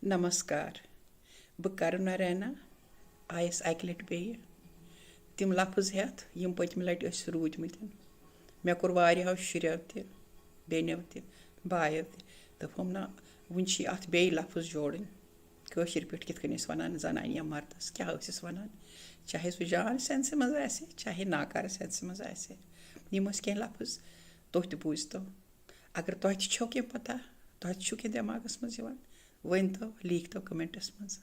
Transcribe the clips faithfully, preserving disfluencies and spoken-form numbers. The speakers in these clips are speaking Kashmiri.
نمسکار، بہٕ کرُن ناراین آیس اکہِ لٹہِ بیٚیہِ تِم لفظ ہٮ۪تھ، یِم پٔتمہِ لٹہِ ٲسۍ روٗدمٕتۍ۔ مےٚ کوٚر واریاہو شُریو تہِ، بیٚنیو تہِ، بایو تہِ۔ دوٚپُم، نہ، وُنہِ چھِ اتھ بیٚیہِ لفظ جوڑٕنۍ۔ کٲشِر پٲٹھۍ کِتھ کٔنۍ ٲسۍ ونان زنانہِ یا مردس، کیٛاہ ٲسِس ونان؟ چاہے سُہ جان سینسہِ منٛز آسہِ، چاہے ناکارٕ سینسہِ منٛز آسہِ۔ یِم ٲسۍ کینٛہہ لفظ، تُہۍ تہِ بوٗزتو۔ اگر تۄہہِ تہِ چھو کینٛہہ پتہ، تۄہہِ تہِ چھُو کینٛہہ دٮ۪ماغس منٛز یِوان، ؤنۍ تو، لیٖکھ تو کمنٹس منٛز۔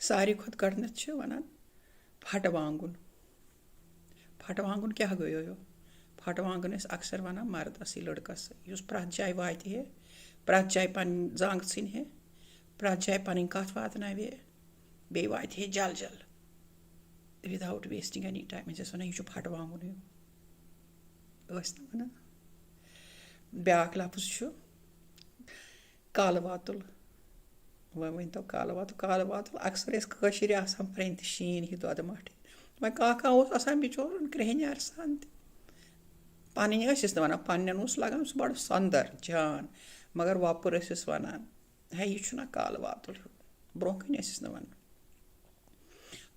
ساروی کھۄتہٕ گۄڈٕنٮ۪تھ چھِ وَنان پھَٹہٕ وانٛگُن۔ پھَٹہٕ وانٛگُن کیٛاہ گوٚو یو؟ پھَٹہٕ وانٛگُن ٲسۍ اکثر وَنان مردَسٕے، لٔڑکَسٕے، یُس پرٛٮ۪تھ جایہِ واتہِ ہے، پرٛٮ۪تھ جایہِ پَنٕنۍ زنٛگ ژھٕنہِ ہے، پرٛٮ۪تھ جایہِ پَنٕنۍ کَتھ واتناوِ ہے، بیٚیہِ واتہِ ہے جل جل۔ Without wasting any time، أسۍ ٲسۍ وَنان، یہِ چھُ پھَٹہٕ وانٛگُن ہیوٗ۔ ٲسۍ نہ وَنان؟ بیٛاکھ لفظ چھُ کالہٕ واتُل۔ وۄنۍ ؤنۍ تو کالہٕ واتُل، کالہٕ واتُل۔ اکثر ٲسۍ کٲشِرۍ آسان پرٛٮ۪نۍ تہِ شیٖن ہی دۄدٕ مَٹھٕے۔ وۄنۍ کانٛہہ کانٛہہ اوس آسان بِچور کرٛیٚہنیار سان تہِ۔ پَنٕنۍ ٲسِس نہٕ وَنان، پَنٕنٮ۪ن اوس لَگان سُہ بَڑٕ سۄنٛدَر جان، مگر وۄپُر ٲسِس وَنان۔ ہے، یہِ چھُنہ کالہٕ واتُل ہیوٗ۔ برٛونٛہہ کَنہِ ٲسِس نہٕ وَنان۔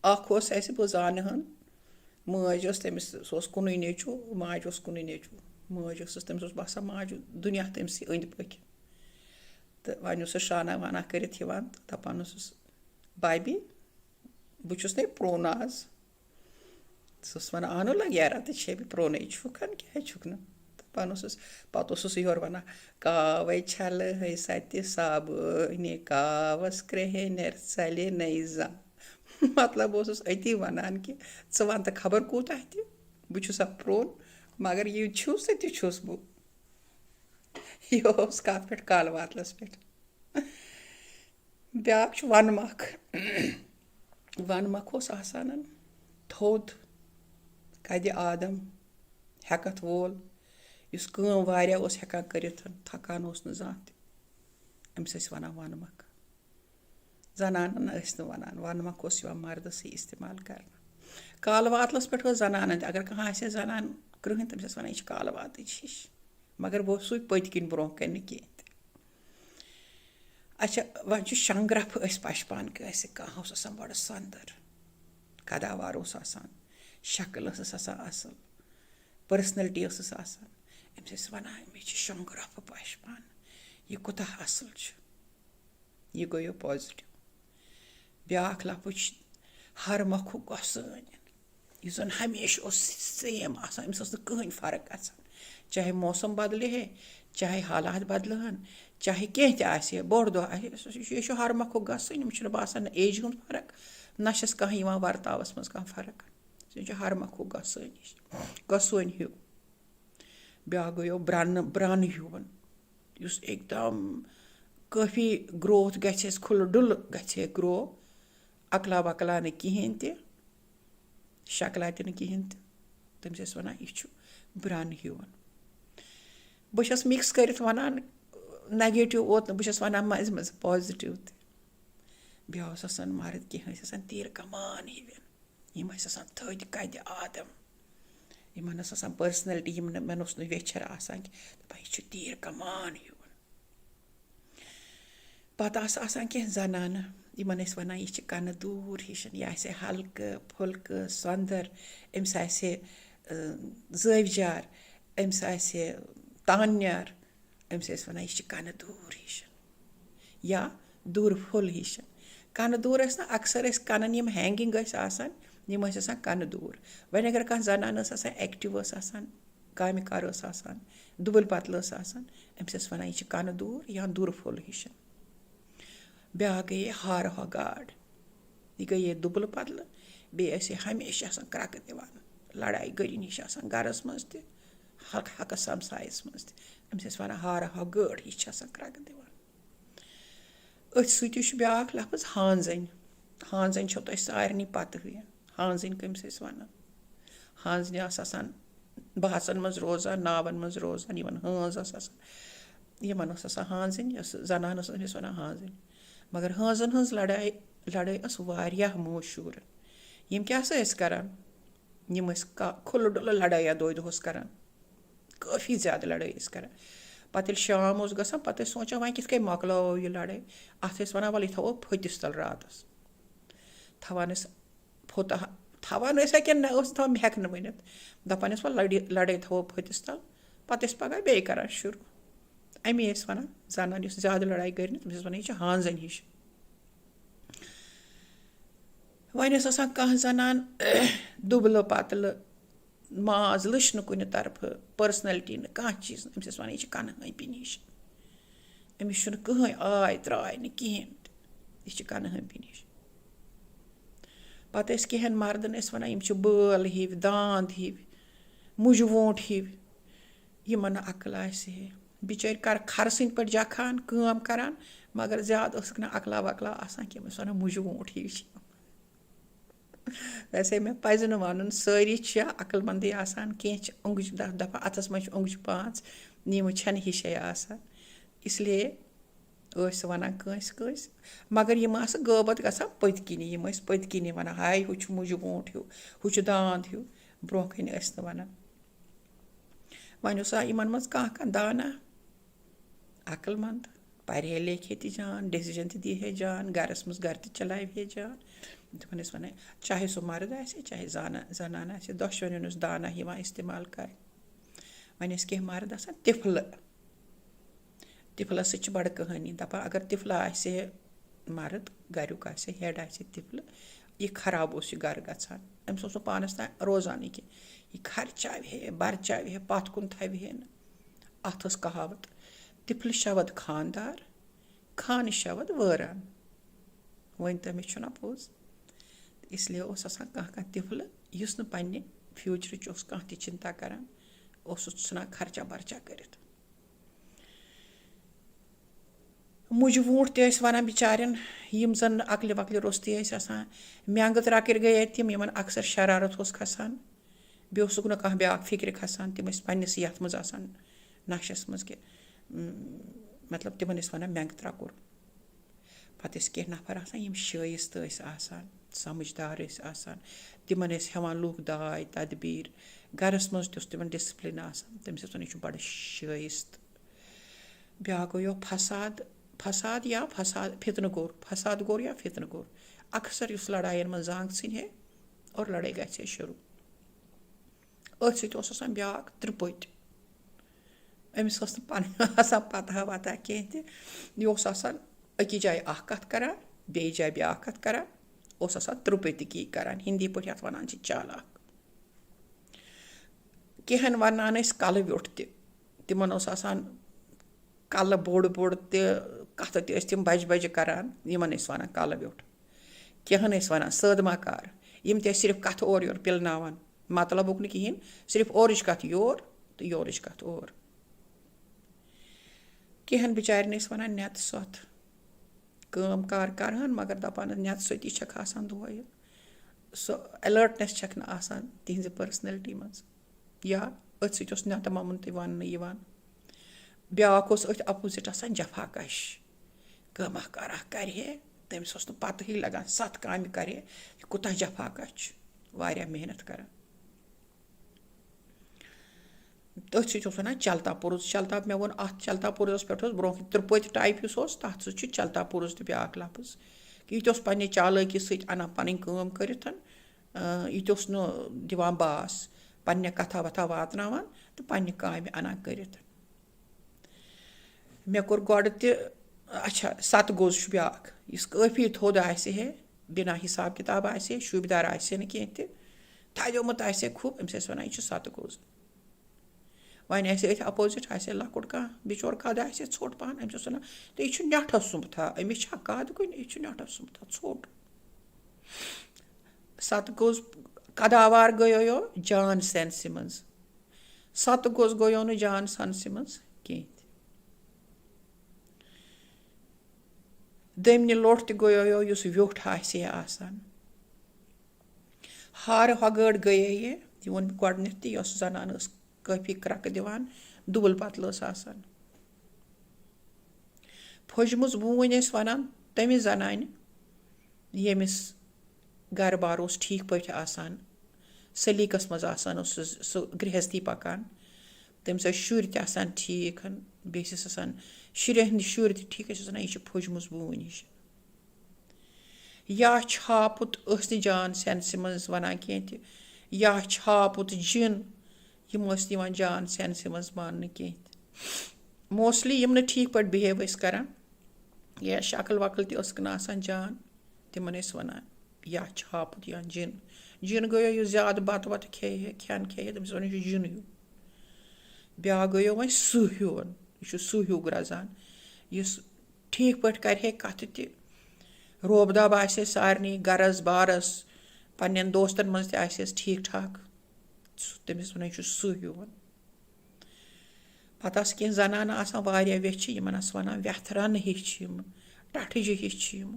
اَکھ اوس اَسہِ، بہٕ زانہٕ ہن، مٲج ٲس تٔمِس، سُہ اوس کُنُے نیٚچوٗ، ماجہِ اوس کُنُے نیٚچوٗ۔ مٲج ٲسٕس، تٔمِس اوس باسان ماجہِ دُنیا تٔمسٕے أنٛدۍ پٔکۍ۔ تہٕ وۄنۍ اوس سُہ شانہ وانہ کٔرِتھ یِوان تہٕ دَپان اوسُس، "بابی، بہٕ چھُس نے پرٛون آز۔" سُہ اوس وَنان، "اَنو لَگ یارا، تہِ چھے بہٕ پرٛونُے، چھُکھ ہن کیٛازِ چھُکھ نہٕ؟" دَپان اوسُس، پَتہٕ اوسُس یورٕ وَنان، "کاوَے چھَلہٕ ہے سَتہِ صابٲنہِ، کاوَس کرٛیٚہنٮ۪ر ژَلہِ نَے زانٛہہ۔" مطلب اوسُس أتی وَنان کہِ ژٕ وَن تہٕ خبر کوٗتاہ تہِ، بہٕ چھُسا پرٛون، مگر یہِ چھُس تہٕ تہِ چھُس بہٕ۔ یہِ اوس کَتھ پٮ۪ٹھ؟ کالہٕ واتلَس پٮ۪ٹھ۔ بیٛاکھ چھُ وَنہٕ مَکھ۔ وَنہٕ مَکھ اوس آسان تھوٚد، قدِ آدم، ہٮ۪کَتھ وول، یُس کٲم واریاہ اوس ہٮ۪کان کٔرِتھ، تھکان اوس نہٕ زانٛہہ تہِ۔ أمِس ٲسۍ وَنان وَنہٕ مَکھ۔ زَنانَن ٲسۍ نہٕ وَنان، وَنہٕ مَکھ اوس یِوان مَردَسٕے استعمال کرنہٕ۔ کالہٕ واتلَس پٮ۪ٹھ ٲس زَنانَن تہِ، اگر کانٛہہ آسہِ ہے زَنان کرٛہٕنۍ، تٔمِس ٲسۍ وَنان، "یہِ چھِ کالہٕ واتٕج ہِش"، مگر بہٕ اوسُے پٔتۍ کِنۍ، برٛونٛہہ کَنہِ نہٕ کِہیٖنۍ تہِ۔ اچھا، وۄنۍ چھُ شنٛگرپھٕ ٲسۍ پَشپان کٲنٛسہِ، کانٛہہ اوس آسان بَڑٕ سۄنٛدَر، قداوار اوس آسان، شکل ٲسٕس آسان اَصٕل، پٔرسنلٹی ٲسٕس آسان۔ أمِس ٲسۍ وَنان، "أمِس چھِ شنٛگرپھٕ پَشپان، یہِ کوٗتاہ اَصٕل چھُ۔" یہِ گوٚو یہِ پازِٹِو۔ بیٛاکھ لفظ چھُ ہر مۄکھُک گۄسٲنۍ، یُس زَن ہمیشہِ اوس سیم آسان، أمِس ٲس نہٕ کٕہٕنۍ فرق گژھان، چاہے موسم بدلہِ ہے، چاہے حالات بدلہٕ ہن، چاہے کینٛہہ تہِ آسہِ ہے، بوٚڑ دۄہ آسہِ ہے، یہِ چھُ ہر مۄکھُک گۄسٲنۍ، أمِس چھُنہٕ باسان نہ ایجہِ ہُنٛد فرق، نہ چھَس کانٛہہ یِوان ورتاوَس منٛز کانٛہہ فرق۔ یہِ چھُ ہر مۄکھُک گۄسٲنۍ ہِش، گۄسٲنۍ ہیوٗ۔ بیٛاکھ گوٚو یو برٛنہٕ، برٛن ہیوٗ، یُس اکدم کٲفی گروتھ گژھِ ہے، کھُلہٕ ڈُلہٕ گژھِ ہے گرو، اکلا وکلا نہٕ کِہیٖنۍ تہِ، شکلا تہِ نہٕ کِہیٖنۍ تہِ۔ تٔمِس ٲسۍ وَنان، "یہِ چھُ برٛن ہیوٗ۔" بہٕ چھَس مِکس کٔرِتھ وَنان، نگیٹو اوت نہٕ، بہٕ چھَس وَنان منٛزٕ منٛزٕ پازِٹِو تہِ۔ بیٚیہِ اوس آسان مرد، کینٛہہ ٲسۍ آسان تیٖر کمان ہِوٮ۪ن۔ یِم ٲسۍ آسان تھٔدۍ قدِ آدم۔ یِمن ٲس آسان پٔرسنلٹی، یِم نہٕ، مےٚ اوس نہٕ ویچھر آسان کہِ دَپان، "یہِ چھُ تیٖر کمان ہیوٗ۔" پتہٕ آسہٕ آسان کینٛہہ زنانہٕ، یِمن ٲسۍ وَنان، "یہِ چھِ کَنہٕ دوٗر ہِش، یہِ آسہِ ہے ہلکہٕ پھُلکہٕ سۄندر، أمِس آسہِ ہے، اۭں، زٲوۍ جار، أمِس آسہِ ہے تانیار۔" أمِس ٲسۍ وَنان، "یہِ چھِ کَنہٕ دوٗر ہِش یا دوٗرٕ پھوٚل ہِش۔" کَنہٕ دوٗر ٲسۍ نہٕ، اکثر ٲسۍ کَنَن یِم ہینگِنگ ٲسۍ آسان، یِم ٲسۍ آسان کَنہٕ دوٗر۔ وۄنۍ اگر کانٛہہ زَنان ٲس آسان، ایکٹِو ٲس آسان، کامہِ کار ٲس آسان، دُبٕلۍ پَتلہٕ ٲس آسان، أمِس ٲسۍ وَنان، "یہِ چھِ کَنہٕ دوٗر یا دوٗرٕ پھوٚل ہِش۔" بیٛاکھ گٔیے ہارٕ ہۄ گاڈ۔ یہِ گٔیے دُبلہٕ پتلہٕ، بیٚیہِ ٲسۍ یہِ ہمیشہِ آسان کرٛٮ۪کہٕ دِوان۔ لڑایہِ گٔرِنۍ ہِش آسان گرس منٛز تہِ، حق حقس ہمسایس منٛز تہِ۔ أمِس ٲسۍ ونان ہارٕ ہۄ گٲڈ، یہِ چھِ آسان کرٛٮ۪کہٕ دِوان۔ أتھۍ سۭتۍ چھُ بیٛاکھ لفظ ہانزٕنۍ۔ ہانزٕنۍ چھو تۄہہِ سارنٕے پتہٕے۔ ہانزٕنۍ کٔمِس ٲسۍ ونان؟ ہانزنہِ آسہٕ آسان باسن منٛز روزان، ناون منٛز روزان، یِمن ہٲنز ٲس آسان، یِمن ٲس آسان ہانزٕنۍ، یۄس زنان ٲس، أمِس ٲسۍ ونان ہانزٕنۍ۔ مگر ہٲنزن ہٕنٛز لڑٲے، لڑٲے ٲس واریاہ مشہوٗر۔ یِم کیٛاہ سا ٲسۍ کران؟ یِم ٲسۍ کا-، کھُلہٕ ڈُلہٕ لڑٲے یَتھ دۄہہِ دۄہس کران، کٲفی زیادٕ لڑٲے ٲسۍ کران۔ پَتہٕ ییٚلہِ شام اوس گژھان، پَتہٕ ٲسۍ سونٛچان، وۄنۍ کِتھ کٔنۍ مۄکلاوو یہِ لَڑٲے؟ اَتھ ٲسۍ وَنان، وَلہٕ یہِ تھاوو پھٔتِس تَل راتَس۔ تھاوان ٲسۍ پھوٚت-، تھاوان ٲسۍ ہا کِنہٕ نہ ٲس، تھاوان، مےٚ ہٮ۪کہٕ نہٕ ؤنِتھ۔ دَپان ٲسۍ، وَلہٕ لَڑِ-، لَڑٲے تھاوو پھٔتِس تَل، پَتہٕ ٲسۍ پَگاہ بیٚیہِ کَران شروٗع۔ اَمی ٲسۍ وَنان، زَنان یُس زیادٕ لَڑٲے کَرِ نہٕ، تٔمِس ٲسۍ وَنان، یہِ چھِ ہٲنزَن ہِش۔ وۄنۍ ٲس آسان کانٛہہ زَنان دُبلہٕ پَتلہٕ، ماز لٔچھ نہٕ کُنہِ طرفہٕ، personality نہٕ کانٛہہ چیٖز نہٕ، أمِس ٲسۍ وَنان، یہِ چھِ کَنہٕ ہٲنٛپِنۍ ہِش۔ أمِس چھُنہٕ کٕہٕنۍ آے ترٛاے نہٕ کِہیٖنۍ تہِ۔ یہِ چھِ کَنہٕ ہٲنٛپِنۍ ہِش۔ پَتہٕ ٲسۍ کینٛہَن مَردَن ٲسۍ وَنان، یِم چھِ بٲل ہِوۍ، داند ہِوۍ، مُجہِ ووٗنٛٹھ ہِوۍ، یِمَن نہٕ عقل آسہِ ہے۔ بِچٲرۍ کَر-، کھرٕ سٕنٛدۍ پٲٹھۍ جَکھان، کٲم کَران، مگر زیادٕ ٲسٕکھ نہٕ عقلا وقلا آسان کینٛہہ، أمِس وَنان مُجہِ ووٗنٛٹھ ہِوۍ چھِ یِم۔ ویسے مےٚ پَزِ نہٕ وَنُن، سٲری چھِ عقل مندٕے آسان، کینٛہہ چھِ اوٚنٛگٕج دَ-، دَپان، اَتھَس منٛز چھِ اوٚنٛگجہِ پانٛژھ، یِم چھَنہٕ ہِشے آسان۔ اس لیے ٲسۍ سُہ وَنان کٲنٛسہِ کٲنٛسہِ، مگر یِم آسہٕ غٲبت گژھان پٔتۍ کِنی، یِم ٲسۍ پٔتۍ کِنی وَنان، ہاے، ہُہ چھُ مُجہِ ووٗنٛٹھ ہیوٗ، ہُہ چھُ داند ہیوٗ، برٛونٛہہ کَنہِ ٲسۍ نہٕ وَنان۔ وۄنۍ اوس آ یِمَن منٛز کانٛہہ کانٛہہ دانا، عقل مند، پَرِ ہے لیکھِ ہے تہِ جان، decision تہِ دِیہِ ہے جان، گَرَس منٛز گَرٕ تہِ چلاوِ ہے جان۔ تِمَن ٲسۍ وَنان، چاہے سُہ مَرٕد آسہِ ہے، چاہے زانا-، زَنان آسہِ ہے، دۄشوٕنیو اوس دانا یِوان استعمال کَرنہٕ۔ وۄنۍ ٲسۍ کینٛہہ مَرٕد آسان تِفلہٕ، تِفلَس سۭتۍ چھِ بَڑٕ کٕہٲنی۔ دَپان، اگر تِفلہٕ آسہِ ہے مَرٕد، گَریُک آسہِ ہے، head آسہِ ہے تِفلہٕ، یہِ خراب اوس یہِ گَرٕ گژھان۔ أمِس اوس نہٕ پانَس تام روزانٕے کینٛہہ۔ یہِ خرچاوِ ہے، بَرچاوِ ہے، پَتھ کُن تھاوِ ہے نہٕ۔ اَتھ ٲس کہاوت، تِفلہٕ شود خاندار، خانہٕ شود وٲران۔ ؤنۍ تو، مےٚ چھُنہ پوٚز؟ اس لیے اوس آسان کانٛہہ کانٛہہ تِفلہٕ، یُس نہٕ پنٛنہِ future-ٕچ اوس کانٛہہ تہِ چِنتا کَران، اوس سُہ ژھٕنان خرچہ برچہ کٔرِتھ۔ مُجہِ ووٗنٛٹھ تہِ ٲسۍ وَنان بِچارٮ۪ن، یِم زَن نہٕ عقلہِ وقلہِ روٚستُے ٲسۍ آسان۔ مٮ۪نٛگہٕ ترٛکٕرۍ گٔیے تِم، یِمَن اکثر شرارت اوس کھسان۔ بیٚیہِ اوسُکھ نہٕ کانٛہہ بیٛاکھ فِکرِ کھسان، تِم ٲسۍ پنٛنِسٕے یَتھ منٛز آسان، نَشَس منٛز کہِ، م، مطلب، تِمَن ٲسۍ وَنان مٮ۪نٛگہٕ ترٛکُر۔ پَتہٕ ٲسۍ کینٛہہ نفر آسان، یِم شٲیِستہٕ ٲسۍ آسان، سَمٕجھدار ٲسۍ آسان، تِمَن ٲسۍ ہٮ۪وان لُکھ داے تدبیٖر۔ گَرَس منٛز تہِ اوس تِمَن discipline آسان، تٔمِس ٲسۍ وَنان، یہِ چھُ بَڑٕ شٲیِستہٕ۔ بیٛاکھ گوٚو یہِ فساد، فساد یا فساد، فِتنہٕ گوٚر، فساد گوٚر یا فِتنہٕ گوٚر۔ اکثر یُس لڑایَن منٛز زنٛگ ژھٕنہِ ہے اور لڑٲے گژھِ ہے شروٗع۔ أتھۍ سۭتۍ اوس آسان بیٛاکھ ترٛپٔتۍ۔ أمِس ٲس نہٕ پَنٕنۍ آسان پَتہٕ ہا وَتہٕ ہا کینٛہہ تہِ۔ یہِ اوس آسان أکِس جایہِ اَکھ کَتھ کَران، بیٚیِس جایہِ بیٛاکھ کَتھ کَران، اوس آسان ترٛپٔتِکی کَران۔ ہِندی پٲٹھۍ یَتھ وَنان چھِ چالاک۔ کینٛہَن وَنان ٲسۍ کَلہٕ ویوٚٹھ تہِ۔ تِمَن اوس آسان کَلہٕ بوٚڑ بوٚڑ تہِ، کَتھٕ تہِ ٲسۍ تِم بَجہِ بَجہِ کَران، یِمَن ٲسۍ وَنان کَلہٕ ویوٚٹھ۔ کینٛہَن ٲسۍ وَنان سٲدما کار، یِم تہِ ٲسۍ صرف کَتھٕ اورٕ یورٕ پِلناوان، مطلبُک نہٕ کِہیٖنۍ، صرف اورٕچ کَتھ یور تہٕ یورٕچ کَتھ اور۔ کینٛہَن بِچارٮ۪ن ٲسۍ وَنان نٮ۪تہٕ سۄتھ۔ کٲم کار کَرٕہَن، مگر دَپان ٲسۍ، نٮ۪تہٕ سۭتی چھَکھ آسان دۄہَے۔ سۄ alertness چھَکھ نہٕ آسان تِہِنٛزِ personality منٛز۔ یا أتھۍ سۭتۍ اوس نٮ۪تہٕ مَمُن تہِ وَننہٕ یِوان۔ بیٛاکھ اوس أتھۍ opposite آسان جفاکش۔ کٲمہ کارہ کَرِ ہے، تٔمِس اوس نہٕ پَتہٕے لَگان، سَتھ کامہِ کَرِ ہے، یہِ کوٗتاہ جفاکش چھُ، واریاہ محنت کَران۔ تٔتھۍ سۭتۍ اوس وَنان چلتا پُرُز۔ چلتا، مےٚ ووٚن اَتھ چلتا پُرزَس پٮ۪ٹھ اوس برونٛہہ کِنۍ ترٛپٔتۍ type یُس اوس، تَتھ سۭتۍ چھُ چلتا پُرُز تہِ بیٛاکھ لفظ۔ یہِ تہِ اوس پنٛنہِ چالٲکی سۭتۍ اَنان پَنٕنۍ کٲم کٔرِتھ، اۭں، یہِ تہِ اوس نہٕ دِوان باس، پنٛنہِ کَتھا وَتھا واتناوان تہٕ پنٛنہِ کامہِ اَنان کٔرِتھ۔ مےٚ کوٚر گۄڈٕ تہِ، اچھا، ستہٕ گوٚز چھُ بیٛاکھ، یُس کٲفی تھوٚد آسہِ ہے، بِنا حِساب کِتاب آسہِ ہے، شوٗبدار آسہِ ہے نہٕ کینٛہہ تہِ، تھَدیومُت آسہِ ہے کھُپ، أمِس ٲسۍ وَنان، یہِ چھُ ستہٕ گوٚز۔ وۄنۍ آسہِ ہے أتھۍ opposite، آسہِ ہے لۄکُٹ کانٛہہ بِچور قد آسہِ ہے ژھوٚٹ پَہَن، أمِس اوس وَنان، تہٕ یہِ چھُ نیٚٹھَس سُمبتھا، أمِس چھا قد کُنہِ، یہِ چھُ نیٚٹھَس سُمبتھا، ژھوٚٹ۔ ستہٕ گوٚز قداوار گٔیو یو جان سٮ۪نسہِ منٛز۔ ستہٕ گوٚز گوٚیو نہٕ جان سٮ۪نسہِ منٛز کینٛہہ تہِ۔ دٔمنہِ لوٚٹھ تہِ گوٚیو یو یُس ویوٚٹھ آسہِ ہے آسان۔ ہارٕ ہۄگٲڑ گٔیے یہِ، یہِ ووٚن مےٚ گۄڈٕنٮ۪تھ تہِ، یۄس زنان ٲس کٲفی کرٛکہٕ دِوان، دُبُل پتلہٕ ٲس آسان۔ پھٔجمٕژ بوٗنۍ ٲسۍ وَنان تٔمِس زَنانہِ، ییٚمِس گَرٕ بار اوس ٹھیٖک پٲٹھۍ آسان، سلیٖقَس منٛز آسان اوس سُہ، سُہ گرٛہستھی پَکان۔ تٔمِس ٲسۍ شُرۍ تہِ آسان ٹھیٖک، بیٚیہِ ٲسِس آسان شُرٮ۪ن ہٕنٛدۍ شُرۍ تہِ ٹھیٖک، أسۍ ٲسۍ وَنان، "یہِ چھِ پھٔجمٕژ بوٗنۍ ہِش۔" یا چھاپُت ٲس نہٕ جان سٮ۪نسہِ منٛز وَنان کینٛہہ تہِ، یا چھاپُت جِن، یِم ٲسۍ نہٕ یِوان جان سٮ۪نسہِ منٛز ماننہٕ کینٛہہ تہِ۔ موسٹلی یِم نہٕ ٹھیٖک پٲٹھۍ بِہیو ٲسۍ کَران یا شکٕل وکٕل تہِ ٲسٕکھ نہٕ آسان جان، تِمَن ٲسۍ وَنان یا چھاپُت یا جِن۔ جِن گٔیو یُس زیادٕ بَتہٕ وَتہٕ کھیٚیہِ ہے، کھٮ۪ن کھیٚیہِ ہے، تٔمِس وَنان، "یہِ چھُ جِن ہیوٗ۔" بیٛاکھ گٔیو وۄنۍ سٕہہ ہیوٗ، یہِ چھُ سٕہہ ہیوٗ گرٛزان، یُس ٹھیٖک پٲٹھۍ کَرِ ہے کَتھٕ تہِ، روب داب آسہِ ہے سارنٕے گَرَس بارَس، پنٛنٮ۪ن دوستَن منٛز تہِ آسہِ ہَس ٹھیٖک ٹھاک۔ سُہ، تٔمِس وَنان، "یہِ چھُ سٕہہ ہیوٗ۔" پَتہٕ آسہٕ کینٛہہ زَنانہٕ آسان واریاہ ویٚچھِ، یِمَن آسہٕ وَنان وٮ۪تھرَن ہِش چھِ یِم، ٹَٹھجہِ ہِش چھِ یِم۔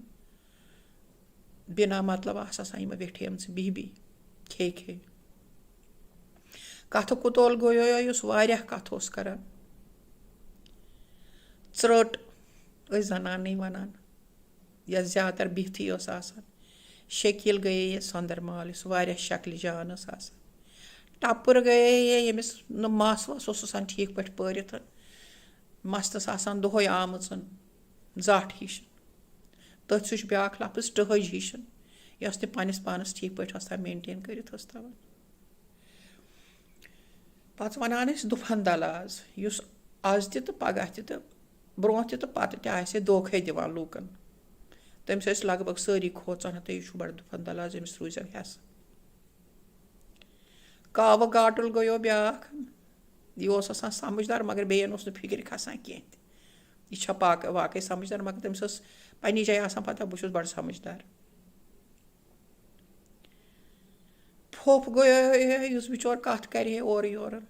بِنا مطلب آسہٕ آسان یِم ویٚٹھیمژٕ بِہہِ بِہہِ، کھے کھے۔ کَتھٕ کُتول گوٚو یہِ، یُس واریاہ کَتھٕ اوس کَران۔ ژرٛٲٹ ٲسۍ زَنانٕے وَنان، یۄس زیادٕ تَر بِہتھٕے ٲس آسان۔ شکیٖل گٔیے یہِ سۄندر مال، یُس واریاہ شکلہِ جان ٲس آسان۔ ٹپٕر گٔیے یہِ، ییٚمِس نہٕ مَس وَس اوس آسان ٹھیٖک پٲٹھۍ پٲرِتھ۔ مَستَس آسان دۄہَے آمٕژ زَٹھ ہِش۔ تٔتھۍ سۭتۍ چھُ بیٛاکھ لفظ ٹٔہٕج ہِش، یۄس تہِ پنٛنِس پانَس ٹھیٖک پٲٹھۍ ٲس تھاوان، مینٹین کٔرِتھ ٲس تھاوان۔ پَتہٕ وَنان ٲسۍ دُفن دلاز، یُس آز تہِ تہٕ پگاہ تہِ تہٕ برونٛہہ تہِ تہٕ پَتہٕ تہِ آسہِ ہے دھوکھَے دِوان لوٗکَن۔ تٔمِس ٲسۍ لگ بگ سٲری کھوژان، "ہَتہٕ یہِ چھُ بَڑٕ دُفن دلاز، أمِس روٗزِو ہٮ۪س۔" کاوٕ گاٹُل گٔیو بیٛاکھ، یہِ اوس آسان سمجھدار، مگر بیٚیَن اوس نہٕ فِکرِ کھسان کینٛہہ تہِ۔ یہِ چھا پاکہٕ واقعٕے سمجھدار، مگر تٔمِس ٲس پنٛنی جایہِ آسان پَتہ، بہٕ چھُس بَڑٕ سمجھدار۔ پھوٚپھ گوٚو یِہوٚے، یُس بِچور کَتھ کَرِ ہے اورٕ یورٕ۔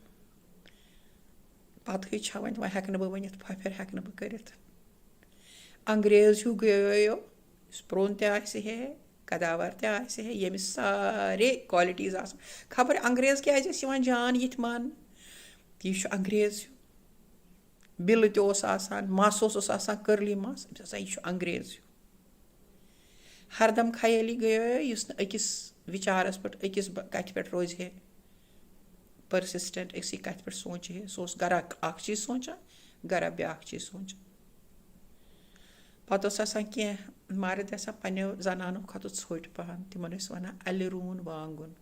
پَتہٕ ہٕے چھَوان، وۄنۍ ہٮ۪کہٕ نہٕ بہٕ ؤنِتھ، پھۄپھر ہٮ۪کہٕ نہٕ بہٕ کٔرِتھ۔ انگریز ہیوٗ گٔیو، یُس پرٛون تہِ آسہِ ہے، قداوَر تہِ آسہِ ہے، ییٚمِس سارے qualities آسَن۔ خبر انگریز کیٛازِ ٲسۍ یِوان جان یِتھ ماننہٕ؟ یہِ چھُ انگریز ہیوٗ۔ بِلہٕ تہِ اوس آسان، مَس اوسُس آسان، curly مَس، أمِس آسان، یہِ چھُ انگریز ہیوٗ۔ ہردم خیٲلی گٔیو، یُس نہٕ أکِس وِچارَس پٮ۪ٹھ، أکِس ب-، کَتھِ پٮ۪ٹھ روزِ ہے، persistent، أکسٕے کَتھِ پٮ۪ٹھ سونٛچہِ ہے۔ سُہ اوس گرا اَکھ چیٖز سونٛچان، گرا بیٛاکھ چیٖز سونٛچان۔ پَتہٕ اوس آسان کینٛہہ مرد آسان پنٛنیو زنانو کھۄتہٕ ژھوٚٹۍ پَہَن، تِمَن ٲسۍ وَنان اَلہِ روٗن وانٛگُن۔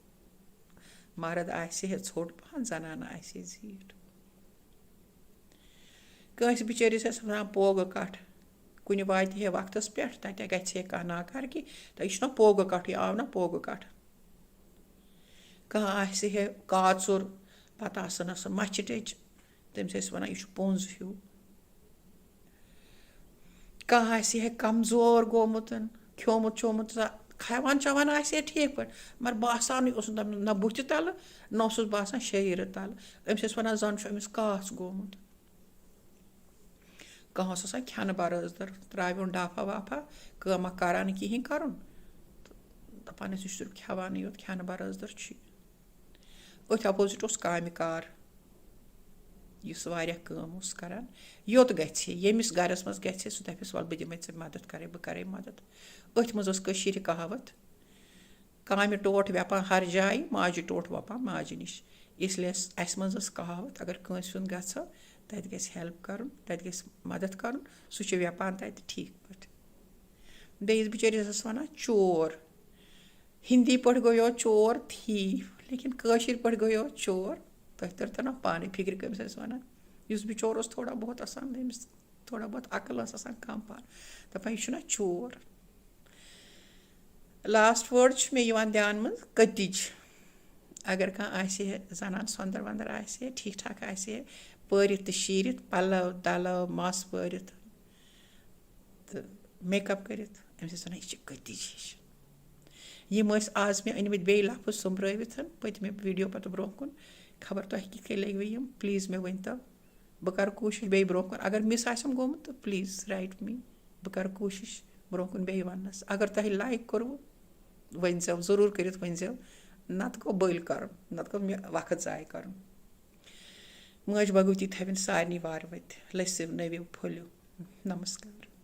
مرد آسہِ ہے ژھوٚٹ پَہَن، زنان آسہِ ہے زیٖٹھ۔ کٲنٛسہِ بِچٲرِس ٲسۍ وَنان پوگہٕ کَٹھ، کُنہِ واتہِ ہے وقتَس پٮ۪ٹھ، تَتہِ گژھِ ہے کانٛہہ ناکارگی، تہٕ یہِ چھُنہ پوگہٕ کَٹھ، یہِ آو نہ پوگہٕ کَٹھ۔ کانٛہہ آسہِ ہے کاژُر، پَتہٕ آسَن آسان مَچھِ ٹیٚچ، تٔمِس ٲسۍ وَنان، "یہِ چھُ پوٚنٛز ہیوٗ۔" کانٛہہ آسہِ ہے کمزور گوٚمُت، کھیوٚمُت چوٚمُت، زا-، کھٮ۪وان چٮ۪وان آسہِ ہے ٹھیٖک پٲٹھۍ، مگر باسانٕے اوس نہٕ تَمہِ، نہ بُتھِ تَلہٕ، نہ اوسُس باسان شریٖرٕ تَلہٕ۔ أمِس ٲسۍ وَنان، "زَن چھُ أمِس کاس گوٚمُت۔" کانٛہہ اوس آسان کھٮ۪نہٕ برٲزدَر، ترٛاویوٚن ڈافا وافا، کٲمہ کَران نہٕ کِہیٖنۍ کَرُن، تہٕ دَپان ٲسۍ، "یہِ چھُ صرف کھٮ۪وانٕے یوت، کھٮ۪نہٕ برٲزدَر چھُ یہِ۔" أتھۍ opposite اوس کامہِ کار، یُس واریاہ کٲم اوس کران۔ یوٚت گژھِ ہے، ییٚمِس گرس منٛز گژھِ ہے، سُہ دپہِ ہے، "وَلہٕ، بہٕ دِمے ژےٚ مدد کرے، بہٕ کرے مدد۔" أتھۍ منٛز ٲس کٔشیٖرِ کہاوت، "کامہِ ٹوٹھ ویپان ہر جایہِ، ماجہِ ٹوٹھ وَپان ماجہِ نِش۔" اس لیے ٲس اَسہِ منٛز ٲس کہاوت، اگر کٲنٛسہِ ہُنٛد گژھو، تَتہِ گژھِ help کرُن، تَتہِ گژھِ مدد کرُن، سُہ چھُ ویپان تَتہِ ٹھیٖک پٲٹھۍ۔ بیٚیِس بِچٲرِس ٲس وَنان چور۔ ہِندی پٲٹھۍ گوٚو یورٕ چور، thief، لیکِن کٲشِر پٲٹھۍ گوٚو یورٕ چور۔ تُہۍ تٔرۍتو نا پانَے فِکرِ، کٔمِس ٲسۍ وَنان؟ یُس بِچور اوس تھوڑا بہت آسان، أمِس تھوڑا بہت عقل ٲس آسان کَم پَہَن، دَپان، "یہِ چھُنہ چور۔" Last word چھُ مےٚ یِوان دھیان منٛز، کٔتِج۔ اگر کانٛہہ آسہِ ہے، زَنان سۄندر وۄندر آسہِ ہے، ٹھیٖک ٹھاک آسہِ ہے، پٲرِتھ تہٕ شیٖرِتھ، پَلو دَلو، مَس پٲرِتھ، تہٕ make up کٔرِتھ، أمِس ٲسۍ وَنان، "یہِ چھِ کٔتِج ہِش۔" یِم ٲسۍ آز مےٚ أنۍمٕتۍ بیٚیہِ لفظ سوٚمبرٲوِتھ پٔتمہِ video پتہٕ برونٛہہ کُن۔ خبر تۄہہِ کِتھ کٔنۍ لٔگوٕ یِم، please مےٚ ؤنۍتو۔ بہٕ کَرٕ کوٗشِش بیٚیہِ برونٛہہ کُن۔ اگر miss آسٮ۪م گوٚمُت، تہٕ please write me۔ بہٕ کَرٕ کوٗشِش برونٛہہ کُن بیٚیہِ وَننَس۔ اگر تۄہہِ like کوٚروٕ، ؤنۍزیو، ضروٗر کٔرِتھ ؤنۍزیو۔ نَتہٕ گوٚو بٔلۍ کَرُن، نَتہٕ گوٚو مےٚ وقت ضایع کَرُن۔ مٲج بھگوتی تھٲوِن سارنٕے وارٕ وَتہِ۔ لٔسِو، نٔوِو، پھٔلِو۔ نمسکار۔